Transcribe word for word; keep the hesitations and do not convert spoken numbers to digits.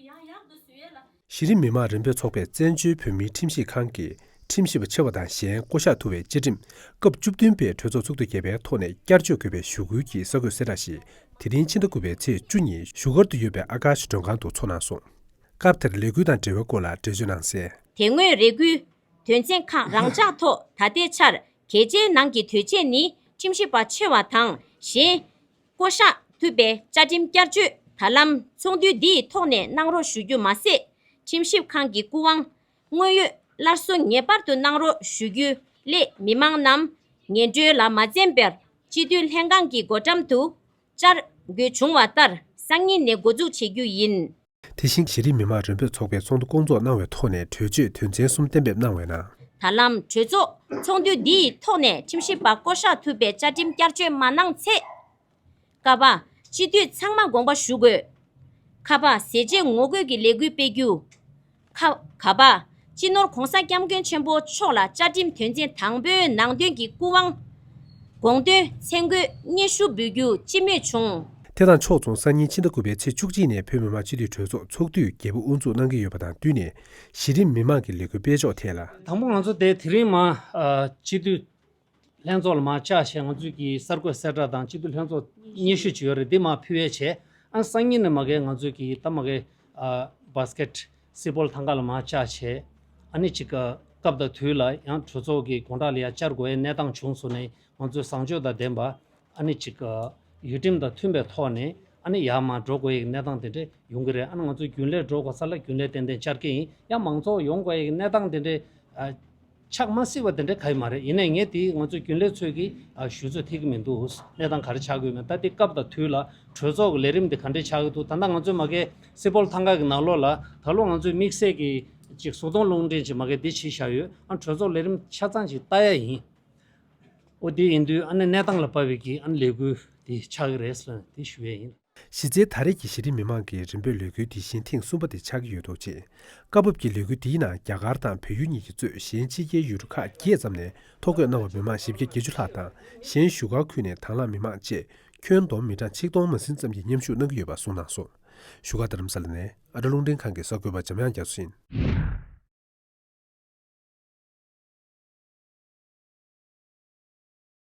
གཞི་རིམ་མི་མང་རིམ་སྤོར་ཚོགས་པས་བཙན་བྱོལ་བོད་མིའི་ཁྲིམས་ཞིབ་ཁང་གི་ཁྲིམས་ཞིབ་པ་ཆེ་བ་དང་གཞན་བསྐོ་གཞག་ཐུབ་པའི་བཅའ་ཁྲིམས་སྐབས་བཅུ་བདུན་པའི་གྲོས་ཚོགས་ཚོགས་དུས་བརྒྱད་པའི་ཐོག་ནས་བསྐྱར་བཅོས་དགོས་པའི་ཞུ་སྐུལ་གྱི་གསར་འགོད་གསལ་བསྒྲགས་ཤིག་དེ་རིང་ཕྱི་ཟླ་དགུ་པའི་ཚེས་བཅུ་ཉིན་བཞུགས་སྒར་དུ་ཡོད་པའི་ཨ་ཀ་ཤི་མགྲོན་ཁང་དུ་ཚོགས་གནང་སོང་། སྐབས་དེར་ལས་འགུལ་དང་འབྲེལ་བའི་སྐོར་ལ་འགྲེལ་བརྗོད་གནང་གསལ། དེ་སྔོན་རེ་སྐུལ་དོན་ཚན་ཁག་རང་འཇགས་ཐོག་ད་ལྟའི་ཆར་གལ་ཆེའི་ནང་གི་དོལ་རྒྱལ་ནི་ཁྲིམས་ཞིབ་པ་ཆེ་བ་དང་གཞན་བསྐོ་གཞག་ཐུབ་པའི་བཅའ་ཁྲིམས་བསྐྱར་བཅོས་ད་ལམ་ཚོགས་འདུ་འདིའི་ཐོག་ནས་གནང་རོགས་ཞུ་རྒྱུ་མ་ཟད། ཁྲིམས་ཞིབ་ཁང་གི་སྐུ་དབང་དངོས་ཡོད་སླར་གསོ་ངེས་པར་དུ་གནང་རོགས་ཞུ་རྒྱུ་ལས་མི་མང་རྣམས་ངན་འགྲོའི་ལ་མ་འཛེམས་པར་སྤྱི་འཐུས་ལྷན་ཁང་གི་བགོ་བཀྲམ་དུ་བཅར་དགོས་བྱུང་བ་ལྟར་སང་ཉིན་ནས་འགོ་འཛུགས་བྱེད་རྒྱུ་ཡིན། དེ་བཞིན་གཞི་རིམ་མི་མང་རིམ་སྤོར་ཚོགས་པས་ཚོགས་འདུ་སྐོང་ཚོགས་གནང་བའི་ཐོག་ནས་གྲོས་ཆོད་དོན་ཚན་གསུམ་གཏན་འབེབས་གནང་བའི་ནང་། ད་ལམ་གྲོས་ཚོགས་ཚོགས་འདུ་འདིའི་ཐོག་ནས་ཁྲིམས་ཞིབ་པ་བསྐོ་གཞག་ཐུབ་པའི་བཅའ་ཁྲིམས་བསྐྱར་བཅོས་མ་གནང་ཚེ། ཀ་པ། སྤྱི་འཐུས་ཚང་མ་དགོངས་པ་ཞུ་དགོས། ཁ་པ། ཟས་བཅད་ངོ་རྒོལ་གྱི་ལས་འགུལ་སྤེལ་རྒྱུ། ཁ། ག་པ། སྤྱི་ནོར་༸གོང་ས་༸སྐྱབས་མགོན་ཆེན་པོ་མཆོག་ལ་བཅའ་ཁྲིམས་དོན་ཚན་དང་པོའི་ནང་དོན་གྱི་སྐུ་དབང་། དགོངས་དོན་མཚན་བཀོད་སྙན་ཞུ་འབུལ་རྒྱུ་ཅི་མོས་བྱུང་། དེ་དང་ཕྱོགས་མཚུངས་སང་ཉིན་ཕྱི་ཟླ་དགུ་པའི་ཚེས་བཅུ་གཅིག་ནས་བོད་མི་མང་སྤྱི་འཐུས་གྲོས་ཚོགས་ཚོགས་དུས་བརྒྱད་པ་དབུ་འཛུགས་གནང་གི་ཡོད་པ་དང་བསྟུན་ནས་གཞི་རིམ་མི་མང་གི་ལས་འགུལ་སྤེལ་ཕྱོགས་ཐད་ལ། དང་པོ་ང་ཚོ་དེ་དེ་རིང་མ་ཨ་སྤྱི་འཐུས་ལྷན་ཚོགས་ལ་མར་བཅར་བྱས་ང་ཚོས་ཀྱི་གསར་འགོད་གསལ་བསྒྲགས་དང་སྤྱི་འཐུས་ལྷན་ཚོགས་སྙན་ཞུ་ཅིག་ཡོད་རེད། འདི་མར་ཕུལ་ཡས་བྱས། ཨ་སང་ཉིན་ནས་མ་གི་ང་ཚོས་ཀྱི་ད་མ་གི་ཨ་བྷ་སི་ཀེ་ཊི་སི་པོལ་ཐང་ག་ལ་མར་བཅར་བྱས། ཨ་ནི་ཅིག་སྐབས་དང་དུས་ལ་ཡང་གྲོས་ཚོགས་ཀྱི་དགོང་དག་ལ་ཡང་བཅར་དགོས་ཡའི་གནས་སྟངས་བྱུང་སོང་ནས་ང་ཚོས་བཟང་སྤྱོད་དང་ལྡན་པ། ཨ་ནི་ཅིག་ཡུལ་ཁྲིམས་དང་མཐུན་པའི་ཐོག་ནས་ཨ་ནི་ཡར་མར་འགྲོ་དགོས་ཡའི་གནས་སྟངས་དེ་འདྲ་ཡོང་གི་རེད། ཨ་ནི་ང་ཚོས་རྒྱུན་ལས་འགྲོ་དགོས་ས་ལ་རྒྱུན་ལས་ཏན་ཏན་བཅར་གྱི་ཡིན། ཡང་མང་ཚོགས་ཡོང་དགོས་ཡའི་གནས་སྟངས་དེ་འདྲ་ཨ་ཆགས་མ་སྲིད་པ་དེ་འདྲ་ག་ཡི་མ་རེད། ཡིན་ནའི་ངས་དེ་ང་ཚོ་རྒྱུན་ལས་ཚོས་ཀྱིས་ཨ་ཞུ་ཚོད་ཐིག་གི་མི་འདུག་གནས་སྟངས་ག་རེ་ཆགས་ཀྱི་ཡོད་མེད། ད་དེ་སྐབས་དང་དུས་ལ་གྲོས་ཚོགས་ཀྱི་ལས་རིམ་དེ་ག་འདྲས་ཆགས་ཀྱི་འདུག་ད་ལྟ་ང་ཚོས་མ་གི་སི་པོལ་ཐང་ག་གི་ནང་ལོགས་ལ་ད་ལོ་ང་ཚོས་དམིགས་བསལ་གྱི་ཅིག་བཟོ་གདོང་རླུང་འཕྲིན་ཅིག་མ་གི་དེ་བྱས་བཞག་ཡོད། ཨ་གྲོས་ཚོགས་ལས་རིམ་ཆ་ཚང་ཅིག་ལྟ་ཡ་ཡིན། ཨོ་དེ་ཡིན་དུས་ཨ་ནི་གནས་སྟངས་ལ་དཔག་པའི་གི་ཨ་ནི་ལས་འགུལ་དེ་ཆགས་ཀྱི་རེད་ཟེར་ནས་དེ་ཞུ་ཡས་ཡིན། གཞི་རྩའི་ད་རེས་ཀྱི་གཞི་རིམ་མི་མང་གི་རིམ་སྤོར་ལས་འགུལ་འདི་བཞིན་ཐེངས་གསུམ་པ་དེ་ཆགས་ཀྱི་ཡོད་འདུག་ཅེས། སྐབས་བབ་ཀྱི་ལས་འགུལ་འདིའི་ནང་རྒྱ་གར་དང་བལ་ཡུལ་གཉིས་ཀྱིས་གཙོས་གཞན་ཕྱི་རྒྱལ་ཡུལ་གྲུ་ཁག་བརྒྱད་ཙམ་ནས་ཐོ་འགོད་གནང་བ་མི་མང་བཞི་བརྒྱ་བརྒྱད་ཅུ་ལྷག་དང་གཞན་བཞུགས་སྒར་ཁུལ་ནས་དང་བླངས་མི་མང་བཅས་ཁྱོན་བསྡོམས་མི་གྲངས་ཆིག་སྟོང་མ་ཟིན་ཙམ་གྱིས་མཉམ་ཞུགས་གནང་གི་ཡོད་པ་གསུངས་གནང་སོང་། བཞུགས་སྒར་རྡ་རམ་ས་ལ་ནས་ཨ་རི་རླུང་འཕྲིན་ཁང་གི་གསར་འགོད་པ་འཇམ་དབྱངས་རྒྱ་མཚོ་ཡིན།